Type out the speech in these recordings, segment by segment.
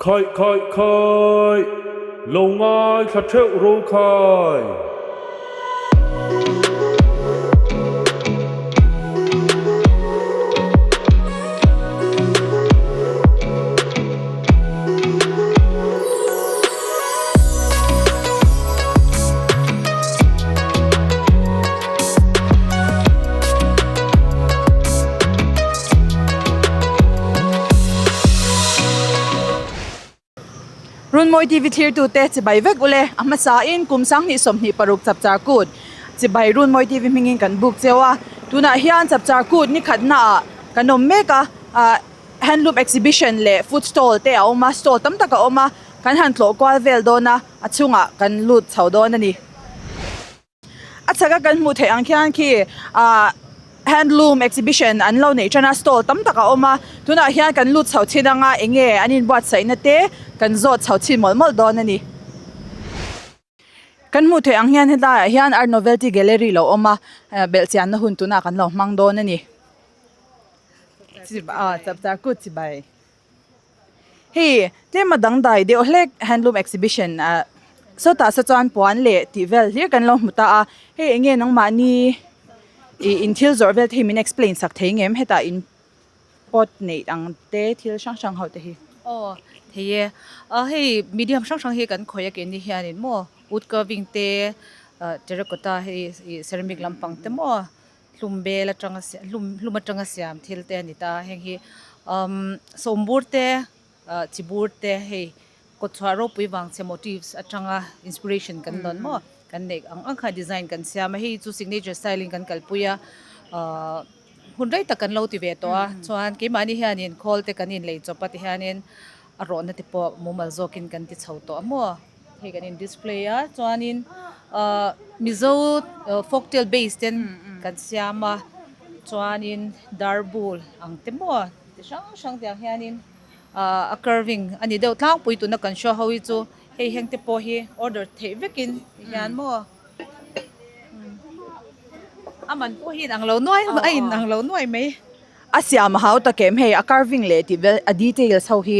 Khaih khaih khaih, lo ngaithla theuh ro khai. Runmawi TV thlirtute chibai vek ule a hmasain kum sanghnih 26 chapchar kut chibai Runmawi TV hmingin kan buk cheu a tunah hian chapchar kut ni khatnaah kan awm mek a ah handloom exhibition leh food stall te a awm a stall tam tak a awm a kan han tlawh kual vel dawn a a chhungah kan lut chho dawn a ni. A chhaka kan hmuh theih ang khian khi ah handloom exhibition an lo neih tan a stall tam tak a awm a tunah hian kan lut chho chin anga eng nge an inbuatsaihna te kan zawt chho chhin mawlh mawlh dawn a ni. Kan hmuh theih ang hian helaiah hian art novelty gallery lo awm a belhchianna hun tunah kan lo hmang dawn a ni. Chapchar kut chibai. Hei tlem a dangdai deuh hlek handloom exhibition ah sawtah saw chuan puan leh tih vel hlir kan lo hmu ta a hei eng nge nangmahni ih in thil zawrh vel te hi min explain sak thei ngem hetah in pot neih ang te thil hrang hrang ho te hi. Aw thei e ah hei medium hrang hrang hi kan khawih a ke ni hianin maw wood carving te ah terracotta hei ih ceramic lampang te maw hlum bel atanga siam hlum hlum atanga siam thil te a ni ta heng hi umm sawmbur te ah chibur te hei kawtchhuah ropui vang chhe motifs atanga inspiration kan dawn maw kan neih ang ang kha design kan siam a hei chu signature style in kan kalpui a ahh hun rei tak kan lo ti ve tawh a chuan keimahni hianin khawl te kan inlei chawp a tihianin a rawhna te pawh mumal zawkin kan ti chho tawh a maw. Hei kan in display a chuanin ahh mizo folktale base ten kan siam a chuanin darbul ang te maw ti hrang hrang tiang hianin ahh a carving a ni deuh tlangpui tuna kan show ho hi chu hei heng te pawh hi order theih vekin ti hian maw a man pawh hi inang lo nuai a inang lo nuai mai. A siam a hau tak em hei a carving leh tih vel a details ho hi.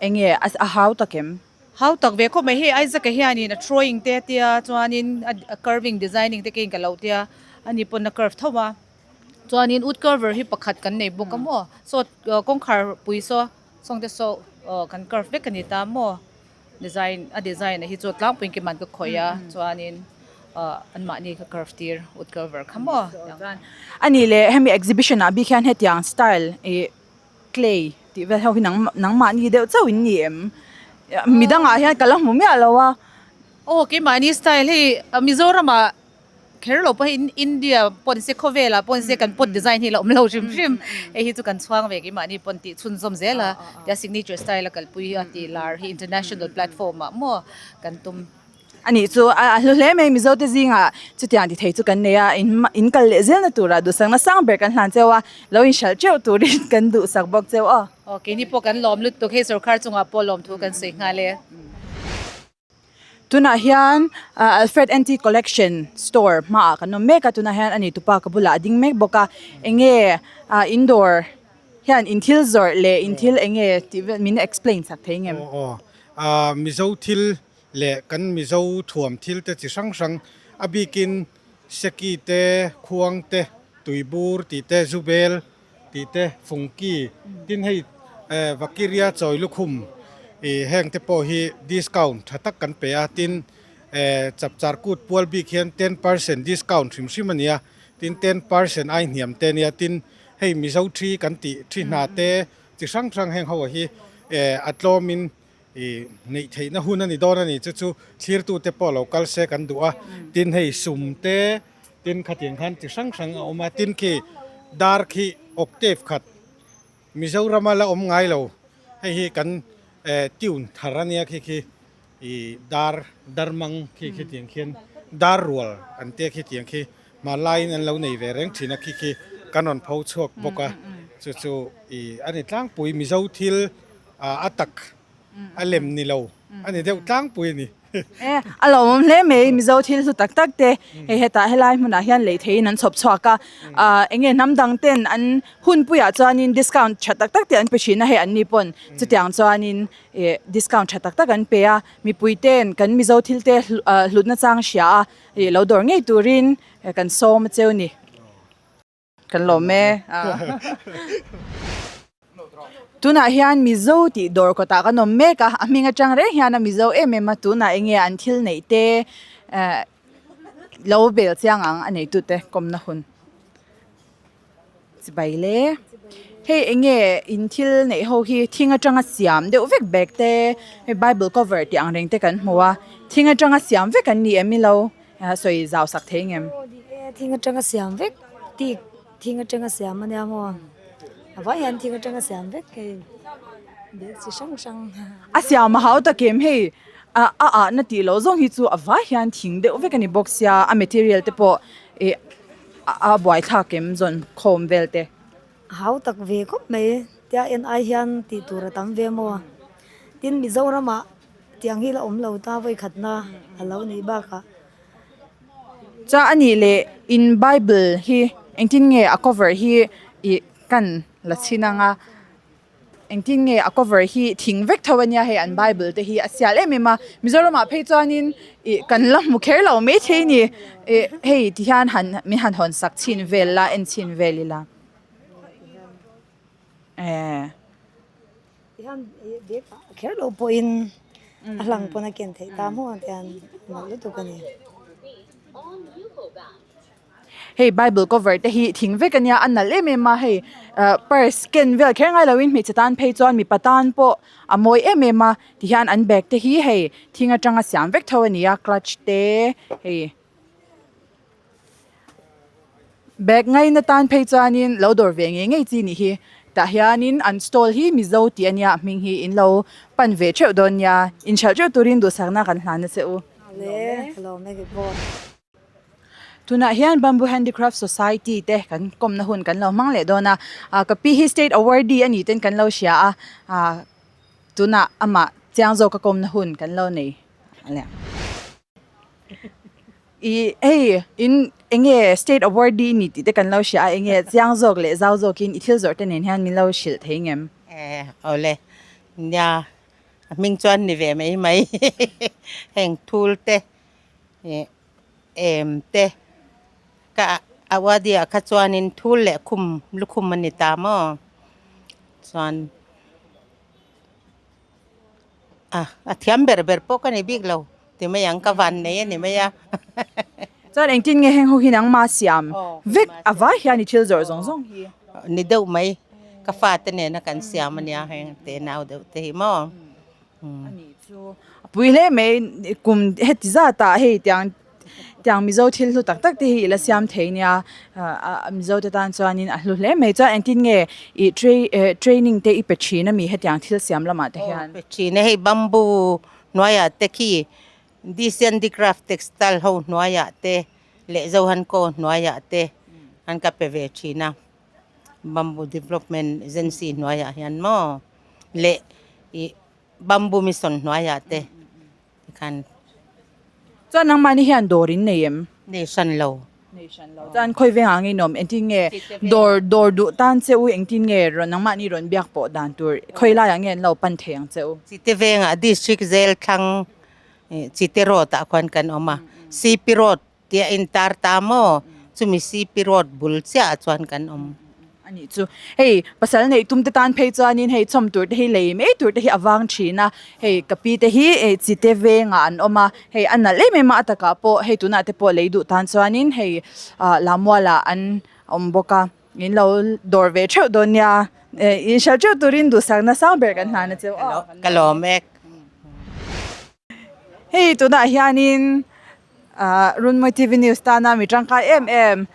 Eng nge a hau tak em? Hau tak ve khawp mai hei Isaac-a hianin a drawing te a tia chuanin a carving designing te keiin ka lo tia ani pawn a curve tho a chuanin wood carver hi pakhat kan nei bawk a maw saw kawngkhar pui saw sawng te saw aw kan curve vek a ni ta maw design a design a hi chu tlangpuiin keimahni ka khawih a chuanin ah anmahni ka curve tir wood carver kha maw. Anih leh hemi exhibition ah bik hian hetiang style ih. Clay tih vel ho hi nang nangmahni deuh chauh in ni em? Midangah hian ka la hmu miah lo a. Aw keimahni style hei Mizoramah kher lo pawh hei India pawh ni se khawvelah pawh ni se kan pot design hi la awm lo hrim hrim. Hei hi chu kan chhuang ve keimahni pawn tih chhunzawm zel a tia signature style a kalpui a tih lar hi international platform ah maw kan tum. A nih chu a hlu hle mai Mizo te zingah chutiang ti thei chu kan nei a in in kal leh zelna turah duhsakna sang ber kan hlan cheu a lo inhralh teuh turin kan duhsak bawk cheu aw. Aw keini pawh kan lawm lutuk hei sorkar chungah pawh lawmthu kan sawi nghal e. Tunah hian Alfred Antique Collection store hmaah kan awm mek a tunah hian a ni tupa ka bulah a ding mek bawk a enge indoor hian in thil zawrh leh in thil enge tih vel min explain chak thei ngem. Aw aw Mizo thil leh kan Mizo thuam thil te chi hrang hrang, a bikin Seki te, Khuang te, Tuibur tih te, Zubel tih te, Fungki tin hei Vakiria chawi lukhum ih heng te pawh hi discount tha tak kan pe a, tin Chapchar kut pual bik hian 10% discount hrim hrim a ni a, tin 10% ai hniam te a nia, tin hei Mizo thi kan tih thi hna te chi hrang hrang heng ho hi a tlawmin I neih theihna hun a ni dawn a ni chu chu thlirtute pawh lo kal se kan duh a, tin hei sum te tin khatiang khan chi hrang hrang a awm a, tin khi dar khi octave khat Mizorama la awm ngai lo hei hi kan tune thar a nia khi khi i dar darmang khi khitiang khian dar rual an tia khitiang khi hmanlaiin an lo nei ve reng thin a khi khi kan rawn pho chhuak bawk a chu chu i a ni tlangpui Mizo thil. A tak a lem ni lo a ni deuh tlangpui a ni. E, a lawmawm hle mai Mizo thil hlu tak tak te hei hetah helai hmunah hian lei theiin an chhawp chhuak a, ah eng nge hnam dang ten an hunpuiah chuanin discount tha tak tak te an pe thin a, hei an ni pawn chutiang chuanin ih discount tha tak tak an pe a, mipui ten kan Mizo thil te hlutna chang hria a, ih lo dawr ngei turin kan sawm a cheu ni. Kan lawm e. Tunah hian Mizo tih dawr kawtah kan awm mek a, a hming atang reng hian a Mizo em em a, tunah eng nge an thil neih te eh lo bel chiang ang a neitute kawmna hun chibai le. Hei eng nge in thil neih ho hi thing atanga siam deuh vek bag te hei bible cover tih ang reng te kan hmu a, thing atanga siam vek an ni em ilo sawi zau sak thei ngem. Thing atanga siam vek tik thing atanga siam ania maw a vai hian thing atanga siam vek hei bag chi hrang hrang. A siam a hau takim hei a a ah na tih loh zawng hi chu a vai hian thing deuh vek ani bawk sia a material te pawh ih a buaithlak em zawn khawm vel te. A hau tak ve khawp mai tia en ai hian tih tur a tam ve maw tin Mizoramah tiang hi la awm lo ta vawikhatna a lo nih bakah. Chuan a nih leh in bible hi engtin nge a cover hi ih kan la chhin ang a engtin nge a cover hi thing vek tho ania hei an bible te hi a sial em em a Mizoramah phei chuanin ih kan la hmu kher lo maithei a ni ih hei ti hian han min han hawn sak chhin vel la en chhin vel ila eh. Tihian bag ah kher lo pawhin a hlang pawn a ken theih ta maw tihian nalh lutuk a ni. Hei bible cover te hi thing vek ania a nalh em em a hei ah purse ken vel kher ngai loin hmeichhe tan phei chuan mipa tan pawh a mawi em em a tihian an bag te hi hei thing atanga siam vek tho a ni a clutch te hei. Bag ngaina tan phei chuanin lo dawr ve ngei ngei chi nih hi tah hianin an stall hi Mizo tih ania a hming hi in lo pan ve theuh dawn nia inhralh theuh turin duhsakna kan hlan a che u. Tunah hian Bamboo Handicraft Society te kan kawmna hun kan lo hmang leh dawn a ah ka pi hi state awardee a ni ten kan lo hria a ah tunah amah chiang zawk a kawmna hun kan lo nei a le. I hei in enge state awardee ni tih te kan lo hria a enge chiang zawk leh zau zawkin i thil zawrh te nen hian min lo hrilh thei ngem? Eh awle nia a hming chuan ni ve mai mai heng thul te ih em te ka awardee ah kha chuanin thul leh khum lukhum a ni ta maw chuan. A a thiam ber ber pawh ka ni bik lo ti mai ang ka van nei a ni mai a. Chuan engtin nge heng ho hi nangmah siam vek a vai hian i thil zawrh zawng zawng hi? Ni deuh mai ka fate nena kan siam a nia heng te nau deuh te hi maw. A nih chu a pui hle mai kum heti zat ah hei tiang Tiang Mizo thil hlu tak tak te hi i la siam thei nia, Mizo te tan chuanin a hlu hle mai. Chuan engtin nge i training te i pe thin ami hetiang thil siam lamah te hian? Aw pe thin e, hei bamboo hnuaiah te khi DCND Craft Textile ho hnuaiah te leh Zohanko hnuaiah te an ka pe ve thin a, Bamboo Development Agency hnuaiah hian maw leh ih Bamboo Mission hnuaiah te. Tikhan. Chuan nangmahni hian dawr in nei em? Nei hran lo. Nei hran lo. Chuan khawi vengah nge inawm? Engtin nge dawr dawr duh tan che u engtin nge rawn nangmahni rawn biak pawh dan tur khawi laiah nge an lo pan thei ang che u? Chite vengah District Jail thlang Chite Road ah khuan kan awm a, CP Road Tia intar ta maw? Chumi CP Road bul chiah ah chuan kan awm. A nih chu. Hei pasal neih tum te tan phei chuanin hei chawm tur te hi lei mai tur te hi a vang thin a, hei ka pi te hi hei chite vengah an awm a, hei a nalh em em a, a takah pawh hei tunah te pawh lei duh tan chuanin hei ah Lamualah an awm bawk a, in lo dawr ve theuh dawn nia, in hralh theuh turin duhsakna sang ber kan hlan a cheu a. Ka lawm e. Hei tunah hianin ah Runmawi TV news tana mi tangkai em em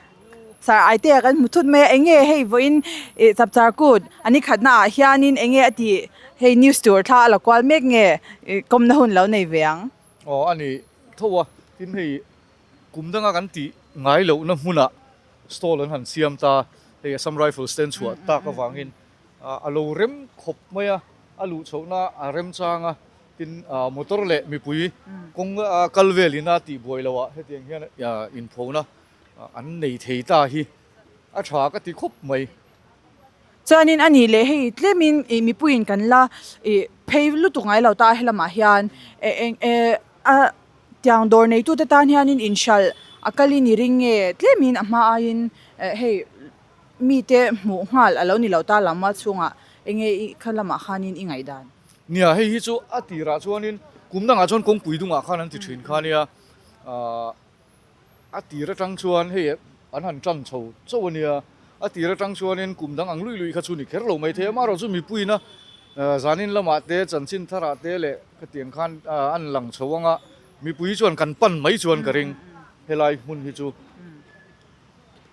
sir Aitea kan hmu thut mai a eng nge hei vawiin ih chapchar kut a ni khatna ah hianin eng nge a tih hei news tur thla a la kual mek nge ih kawmna hun lo nei ve ang. Aw a ni tho a tin hei kum danga kan tih ngai lohna hmunah stall an han siam ta hei Assam Rifles te an chhuah tak avangin a lo rem khawp mai a a luh chhohna a remchang a. Tin, motor leh mipui kawng kal velin a tih buai loh ah hetiang hian inphona an nei thei ta hi a tha ka ti khawp mai. Chuanin a nih leh hei tlemin ih mipuiin kan la ih phei lutuk ngai lo ta a helamah hian eh eng eh a tiang dawr neitute tan hianin inhralh a kalin i ring nge tlemin a hma aiin eh hei mite hmuh nghal a lo ni lo ta lam a chhungah enge i kha lamah khanin i ngaihdan. Nia hei hi chu a tirah chuanin kum dangah chuan kawngpui dungah khan an ti thin kha nia ah a tir atang chuan hei an han tan chho chauh a nia a tir atang chuanin kum dang ang lui lui kha chu ni kher lo mai thei a amaherawhchu mipuiin a zanin lamah te chanchin tharah te leh khatiang khan an lang chho anga mipui chuan kan pan mai chuan ka ring helai hmun hi chu.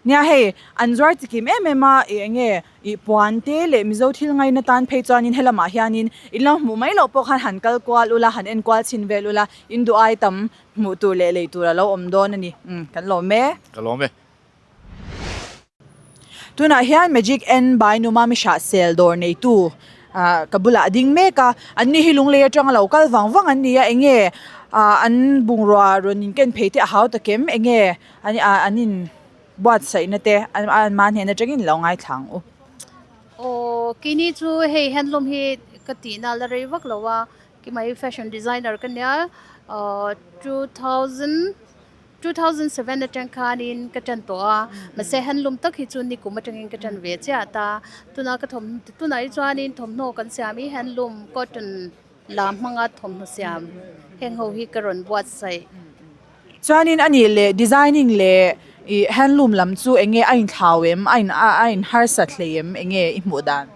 Nia hei, an zuar chikim em em a, ih enge ih puan te leh Mizo thil ngaina tan phei chuanin helamah hianin in lo hmuh mai loh pawh khan han kal kual ula, han en kual chhin vel ula, in duh ai tam hmuh tur leh lei tur a lo awm dawn a ni. Umm, kan lawm e. Ka lawm e. Tunah hian Magic N by Numa Misha sel dawr neitu ah ka bulah a ding mek a, anni hi lunglei atanga lo kal vang vang an ni a, enge ah an bungrua rawn inken phei te a hau takem enge An an in buatsaihna te an mahni hnen atangin lo ngaithla ang u. Aw keini chu hei handloom hi ka tihna la rei vak lo a keimah hi fashion designer ka nia aw 2000 2007 atang khanin ka tan tawh a mahse handloom tak hi chu nikum atangin ka tan ve chiah ta tuna ka thawm tunah hi chuanin thawmhnaw kan siam hi handloom cotton lam hmanga thawmhnaw siam heng ho hi ka rawn buatsaih. Chuanin a nih leh designing leh ih handloom lam chu eng nge a inthlau em a in a in harsat hlei em eng nge i hmuh dan?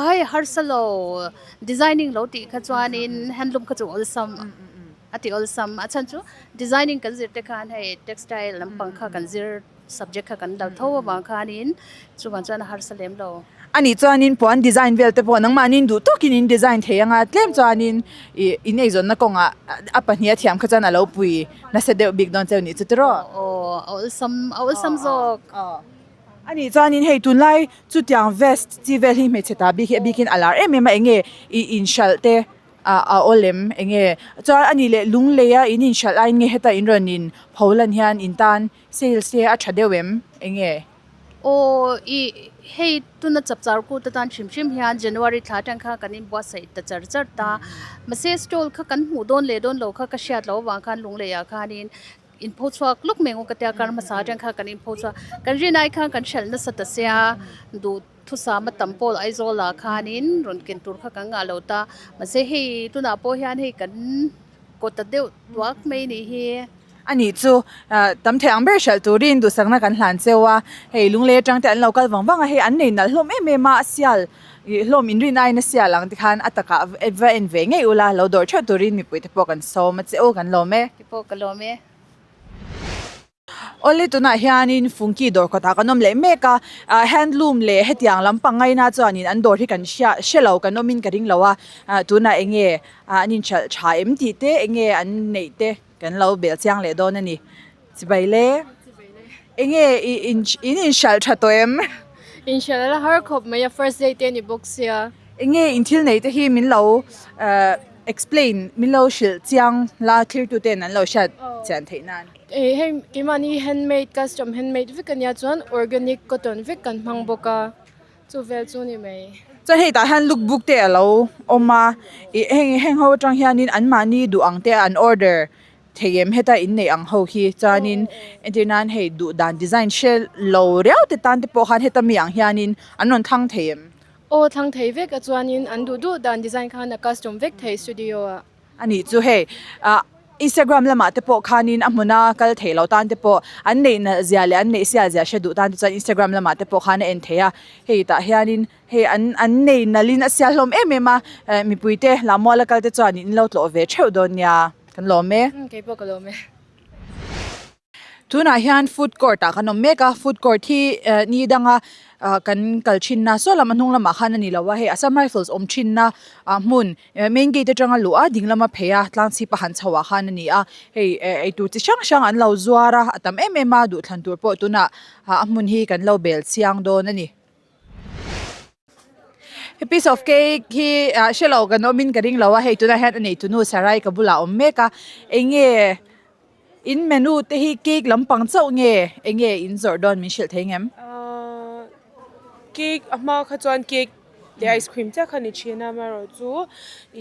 Ai harsa lo designing lo tih kha chuanin handloom kha chu awlsam a ti awlsam a chhan chu designing kan zir te khan hei textile lampang kha kan zir subject kha kan lo tho avang khanin chuvang chuan a harsa lem lo. A nih chuanin puan design vel te pawh nangmahni duh tawkin in design thei anga tlem chuanin ih in eizawnna kawngah a pahnih a thiam kha chuan a lo pui nasa deuh bik dawn cheu nih chu tiraw? Aw a awlsam a awlsam zawk. A nih chuanin hei tunlai chutiang vest chi vel hi hmeichhe ta bik hi a bikin a lar em em a enge ih inhralh te Ah a aw lem enge chuan a nih leh lunglei a in inhralh aiin nge heta in rawn in pho lan hian in tan sales te a tha deuh em enge? Aw i hei tuna chapchar kut atan hrim hrim hian January thla atang khan kan inbuatsaih ta char char ta mahse stall kha kan hmuh dawn leh dawn lo kha ka hriat loh avang khan lunglei ah khanin in pho chhuak lawk mai ang ka tia kar hmasa atang khan kan in pho chhuak kan rin ai khan kan hralh nasa ta sia duh Thusam a tam pawl Aizawl ah khanin rawn ken tur kha kan ngah lo ta. Mahse hei tunah pawh hian hei kan kawt ta deuh tuak mai nih hi. A nih chu tam thei ang ber hralh turin duhsakna kan hlan cheu a, hei lunglei atang te an lo kal vang vang a, hei an nei nalh hlawm em em a, a sial ih hlawm inrin aiin a sial ang tikhan a takah va en ve ngei ula, lo dawr theuh turin mipui te pawh kan sawm a che u, kan lawm e. Ti pawh ka lawm e. Awle tunah hianin Fungki dawr kawtah kan awm leh mek a, ah handloom leh hetiang lampang ngaina chuanin an dawr hi kan hria hre lo kan awmin ka ring lo a, ah tunah eng nge ah an inhralh tha em tih te eng nge an neih te kan lo bel chiang leh dawn a ni. Chibai le. Eng nge i in in inhralh tha tawh em? Inhralh a la har khawp mai a, first day te a ni bawk sia. Eng nge in thil neih te hi min lo ah explain min lo hrilh chiang la thirtu ten an lo hriat chian theih nan. Hei hei keimahni handmade custom handmade vek ania chuan organic cotton vek kan hmang bawk a chu vel chu ni mai. Chuan hei tah hian look book te a lo awm a ih heng heng ho atang hianin anmahni duh ang te an order thei em heta inneih ang ho hi chuanin entir nan hei duh dan design hre lo riau te tan te pawh khan heta mi ang hianin an rawn thlang thei em. Aw thlang thei vek a chuanin an duh duh dan design khan a custom vek thei studio ah. A nih chu hei ah Instagram lamah te pawh khanin a hmuna kal theih loh tan te pawh an neih nalh zia leh an neih sial zia hre duh tan te chuan Instagram lamah te pawh khan a en thei a hei tah hianin hei an an nei nalhin a sial hlawm em em a eh mipui te Lammuala kal te chuan in lo tlawh ve theuh dawn nia kan lawm e. Kei pawh ka lawm e. Tunah hian food court ah kan awm mek a food court hi eh ni danga ah kan kal thin na saw lam a hnung lamah khan a ni lo a hei assam rifles awm thin na ah hmun eh main gate atanga luh a ding lama phei a tlang chhip a han chho ah khan a ni a hei eh eitur chi hrang hrang an lo zuar a a tam em em a duhthlan tur pawh tunah ah a hmun hi kan lo bel chiang dawn a ni. He piece of cake hi ah hre lo kan awmin ka ring lo a hei tunah hian a neitunu Sarai ka bulah a awm mek a eng nge in menu te hi cake lampang chauh nge eng nge in zawrh dawn min hrilh thei ngem? Ahh cake a hma kha chuan cake leh ice cream chiah kha ni thin a amaherawhchu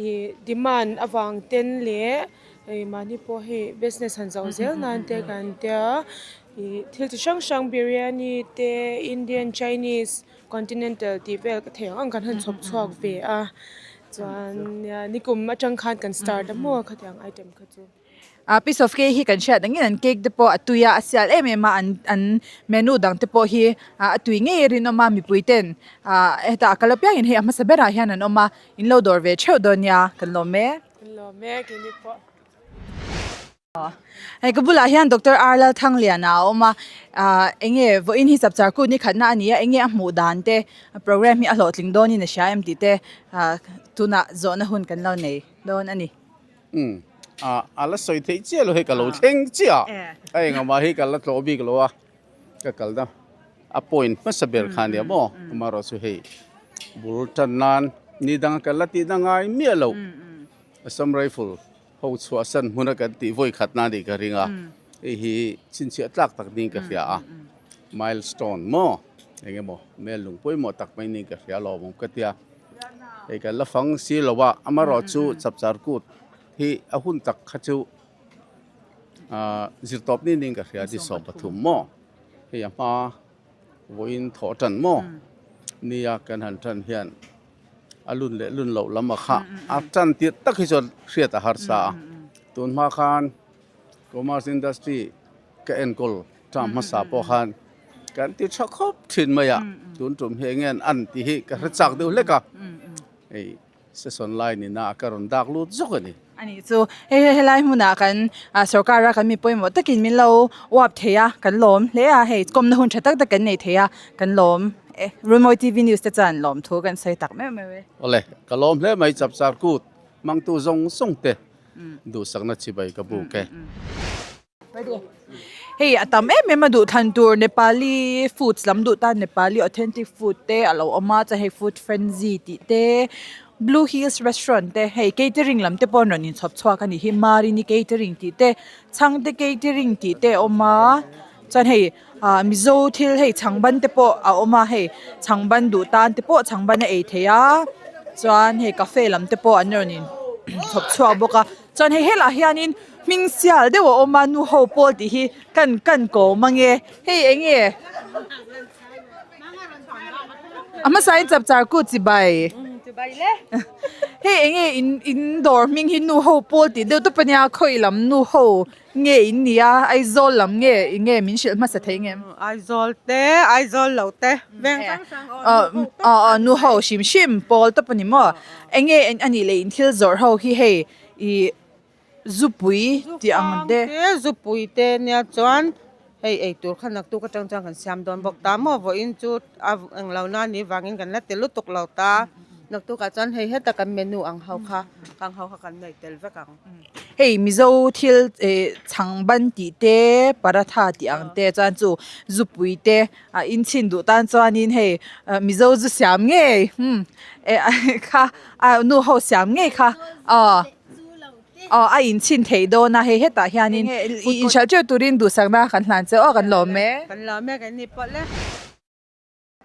ih demand avang ten leh ih mahni pawh hei business han zawh zel nan te kan tia ih thil chi hrang hrang biryani te Indian Chinese Continental tih vel ka thei ang ang kan han chhawp chhuak ve a chuan nia nikum atang khan kan start a maw khatiang item kha chu. Ah piece of cake hi kan hriat angin an cake te pawh a tui a a sial em em a an an menu dang te pawh hi ah a tui ngei a rinawm a mipui ten ah hetah a kal apiangin hei a hmasa berah hian an awm a in lo dawr ve theuh dawn nia kan lawm e. Kan lawm e keini pawh. Hei ka bulah hian Doctor R Lalthangliana a awm a, ah eng nge vawiin hi chapchar kut ni khatna a ni a, eng nge a hmuh dan te program hi a hlawhtling dawnin a hria em tih te ah tunah zawhna hun kan lo nei dawn a ni. Umm ah a la sawi theih chiah lo hei ka lo thleng chiah a engah mah hi ka la tlawh bik lo a ka kal na a point hmasa ber kha ania maw amaherawh chu hei bul tan nan ni dang ka la tihna ngai miah loh Assam Rifle Ho chhuahsan hmuna kan tih vawi khatna nih ka ring a, hei hi chhinchhiah tlak tak niin ka hria a, milestone maw eng emaw mel lung pawimawh tak mai niin ka hria alawm awm ka tia, hei kan la fang si lo a, amaherawh chu chapchar kut hi a hun tak kha chu ah zirtawp ni niin ka hria chi 13 maw hei a hma vawiin thawh tan maw nia kan han tan hian. A lun leh lun loh lam a kha a tan tirh tak hi chuan hriat a harsa a tun hma khan commerce industry ka enkawl term hmasa pawh khan kan ti tha khawp thin mai a tun tum hi eng nge an tih hi ka hre chak deuh hlek a hei session lai nina ka rawn dak lut zawk a ni. A nih chu hei hei helai hmunah kan ah sorkar a kan mi pawimawh takin min lo uap thei a kan lawm hle a hei kawmna hun tha tak tak kan nei thei a kan lawm e Runmawi TV news te chuan lawm thu kan sawi tak meuh meuh e. Awle ka lawm hle mai chapchar kut hmangtu zawng zawng te duhsakna chibai ka buk e. Hei a tam em em a duh thlan tur Nepali foods lam duh tan Nepali authentic food te a lo awm a chuan hei food frenzy tih te blue hills restaurant te hei catering lam te pawh an rawn inchhawp chhuak a nih hi marini catering tih te chhangte catering tih te a awm a chuan hei ah mizo thil hei chhangban te pawh a awm a hei chhangban duh tan te pawh chhangban a ei theih a chuan hei cafe lam te pawh an rawn in chhawp chhuak bawk a. Chuan hei helah hianin hming sial deuh a awm a nu ho pawl tih hi kan kan ko mang e hei eng nge a hmasain chapchar kut chibai hei eng nge in in dawr hming hi nu ho pawl tih deuh tawp ania khawi lam nu ho nge in nih a Aizawl lam nge eng nge min hrilh hmasa thei ngem. Aizawl te Aizawl lo te veng hrang hrang aw nu ho tawp a nu ho hrim hrim pawl tawp a ni maw eng nge a nih leh in thil zawrh ho hi hei Ih zupui tih ang te. Zupui te nia chuan hei eitur kha naktuk atang chuan kan siam dawn bawk ta maw vawiin chu a englo na ni vangin kan la ti lutuk lo ta naktukah chuan hei heta kan menu ang ho kha kang ho kha kan nei tel vek ang. Hei Mizo thil ih chhangban tih te paratha tih ang te chuan chu zupui te a inchhin duh tan chuanin hei Mizo zu siam ngei umm kha a nu ho siam ngei kha aw aw a inchhin theih dawn a hei hetah hianin i inhralh teuh turin duhsakna kan hlan che aw kan lawm e. Kan lawm e kan ni pawh le.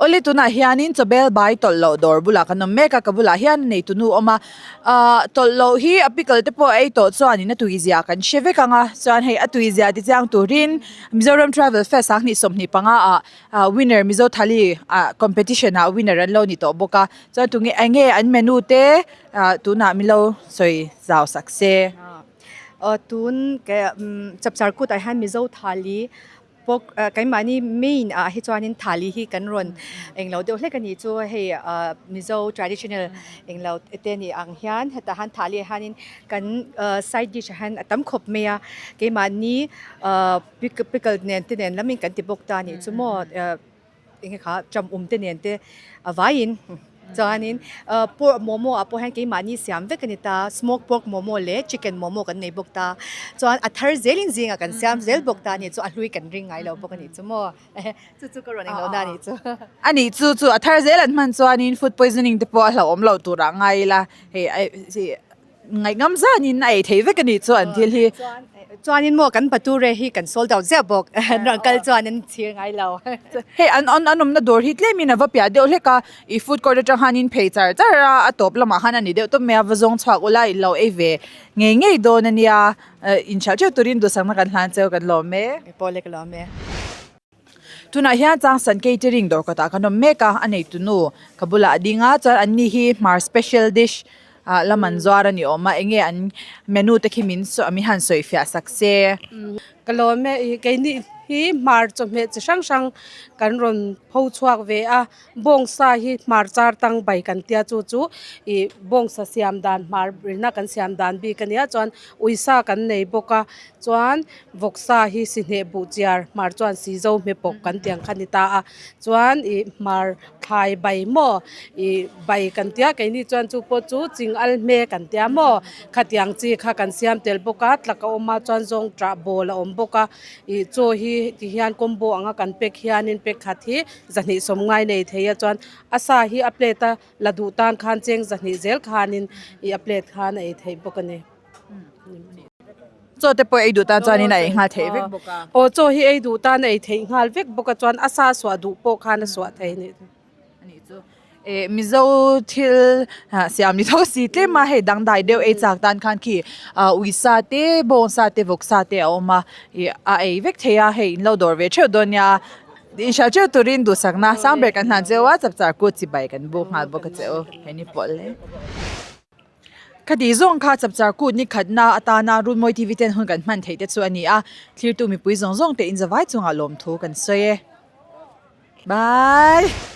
Awle tunah hianin chawbel bai tawlh loh dawr bulah kan awm mek a ka bulah hian a neitu nu awm a ahh tawlh loh hi a pickle te pawh ei tawh chuanin a tui zia kan hre vek ang a chuan hei a tui zia ti chiang turin Mizoram Travel Fest 2025 ah ah winner Mizo Thali ah competition ah winner an lo ni tawh bawk a chuan tunge eng nge an menu te ah tunah min lo sawi zau sak se. Aw tun chapchar kut ah hian Mizo Thali pawh keimahni main ah hi chuanin Thali hi kan rawn englo deuh hlek a nih chu hei ah Mizo traditional englo te ni ang hian hetah hian Thali ah hianin kan side dish ah hian a tam khawp mai a keimahni ahh pickle nen te nen lamin kan ti bawk ta a nih chu maw eng nge kha cham um te nen te a vaiin. Chuanin pork momo ah pawh hian keimahni siam vek a ni ta, smoked pork momo leh chicken momo kan nei bawk ta. Chuan a thar zelin zingah kan siam zel bawk ta a ni chu, a hlui kan ring ngai lo bawk a nih chu maw. Chu chu ka rawn englo na a nih chu. A nih chu chu a thar zel an hman chuanin food poisoning te pawh a hlauhawm loh turah ngai ila hei Ngaihngam zanin a ei thei vek a nih chu an thil hi. Chuanin maw kan Bature hi kan sold out ziah bawk. An rawn kal chuan an chhir ngai lo. Hei an an an awmna dawr hi tlemin a va piah deuh hlek a, i food court atang khanin phei char char a, a tawp lamah khan a ni deuh tawp mai a, va zawng chhuak ula i lo ei ve ngei ngei dawn a nia. Inhriat theuh turin duhsakna kan hlan cheu kan lawm e. Pawh le ka lawm e. Tunah hian Changsan Catering dawr kawtah kan awm mek a, a neitu nu ka bulah a ding a, chuan anni hi hmar special dish ah lam an zuar a ni awm a, enge an menu te khi min sawi min han sawi fiah sak se. Ka lawm e, ih keini hi hmar chawhmeh chi hrang hrang kan rawn pho chhuak ve a, bawngsa hi hmar char tang bai kan tia chu chu ih bawngsa siam dan hmar rina kan siam dan bik a nia chuan uisa kan nei bawk a chuan Vawksa hi si hneh buh chiar hmar chuan si zo hme pawk kan tih ang kha a ni ta a chuan ih hmar thlai bai maw ih bai kan tia keini chuan chu pawh chu ching al hme kan tia maw khatiang chi kha kan siam tel bawk a tlak a awm a chuan zawng tah ball a awm bawk a ih chaw hi ti hian combo anga kan pack hianin pack khat hi zahnih sawmngai nei thei a chuan a sa hi a plate a la duh tan khan cheng zahnih zel khanin ih a plate khan a ei theih bawk a ni. Chaw te pawh ei duh tan chuanin a ei nghal theih vek bawk a. Aw chaw hi ei duh tan a ei theih nghal vek bawk a chuan a sa suah duh pawh khan a suah thei a nih chu. A nih chu. Eh Mizo thil siam ni tho si tlem a hei dangdai deuh ei chak tan khan khi uisa te bawngsa te vawksa te a awm a ih a ei vek thei a hei in lo dawr ve theuh dawn nia. Inhriat theuh turin duhsakna sang ber kan hlan cheu a chapchar kut chibai kan buk nghal bawk a che u hei ni pawh le. Ka tih zawng kha chapchar kut ni khatna atana Runmawi TV ten hun kan hman theih te chu a ni a, thlirtu mipui zawng zawng te inzavai chungah lawmthu kan sawi e. Bye.